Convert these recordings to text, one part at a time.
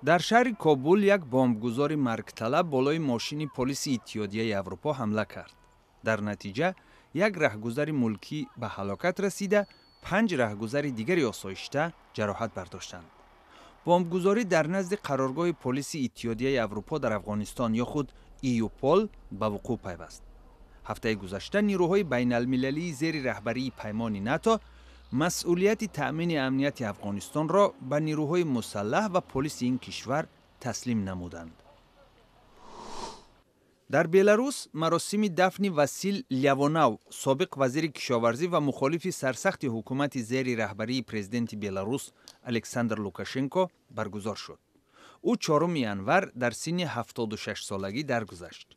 Дар шаҳри Кобул як бомбгузори маргталаб болои мошини полиси Иттиҳодияи Аврупо ҳамла кард. Дар натиҷа як раҳгузари мулкӣ ба ҳалокат расида, панҷ раҳгузари дигари осоишта ҷароҳат бардоштанд. Бомбгузорӣ дар назди қароргоҳи полиси Иттиҳодияи Аврупо дар Афғонистон ё худ ИЮПОЛ ба вуқӯъ пайваст. Ҳафтаи гузашта нирӯҳои байналмилалии зери раҳбарии паймони НАТО масъулияти таъмини амнияти Афғонистонро ба нирӯҳои мусаллаҳ ва полиси ин кишвар таслим намуданд. Дар Беларус маросими дафни Васил Лявонав, собиқ вазири кишоварзӣ ва мухолифи сарсахти ҳукумати зери раҳбарии президенти Беларус Александр Лукашенко баргузор шуд. Ӯ 4 январ дар синни 76-солагӣ даргузашт.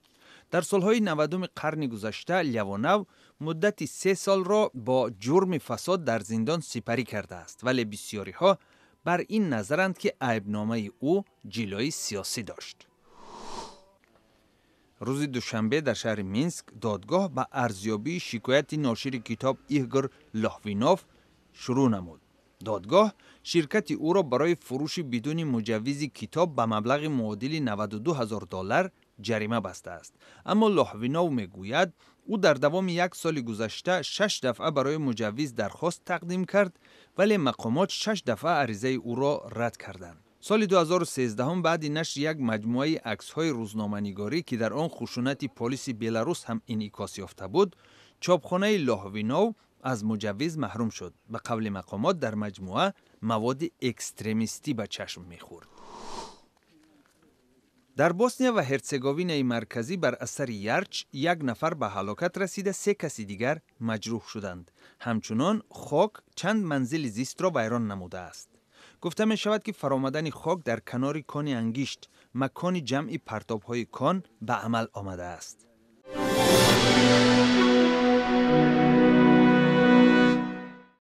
Дар солҳои 90-уми қарни гузашта Лявонав муддати 3 солро бо ҷурми фасод дар зиндон сипарӣ кардааст, вале бисёриҳо бар ин назаранд, ки айбномаи ӯ ҷилои сиёсӣ дошт. Рӯзи душанбе дар шаҳри Минск додгоҳ ба арзёбии шикояти ношири китоб Игор Лоҳвинов шурӯъ намуд. Додгоҳ ширкати ӯро барои фурӯши бидуни муҷаввизи китоб ба маблағи муодили 92 ҳазор доллар ҷарима бастааст. Аммо Лоҳвинов мегӯяд, ӯ дар давоми як соли гузашта шаш дафъа барои муҷаввиз дархост тақдим кард, вале мақомот шаш дафъа аризаи ӯро рад карданд. Соли 2013 баъди нашри як маҷмӯаи аксҳои рӯзноманигорӣ, ки дар он хушунати полиси Беларус ҳам инъикос ёфта буд, чопхонаи Лоҳвинов аз муҷаввиз маҳрум шуд. Ба қавли мақомот, дар маҷмӯа маводи экстремистӣ ба чашм мехӯрд. Дар Босния ва Ҳерцеговинаи Марказӣ бар асари ярч як нафар ба ҳалокат расида, се каси дигар маҷрӯҳ шуданд. Ҳамчунон хок чанд манзили зистро вайрон намудааст. Гуфта мешавад, ки фаромадани хок дар канори кони ангишт, макони ҷамъи партобҳои кон, ба амал омадааст.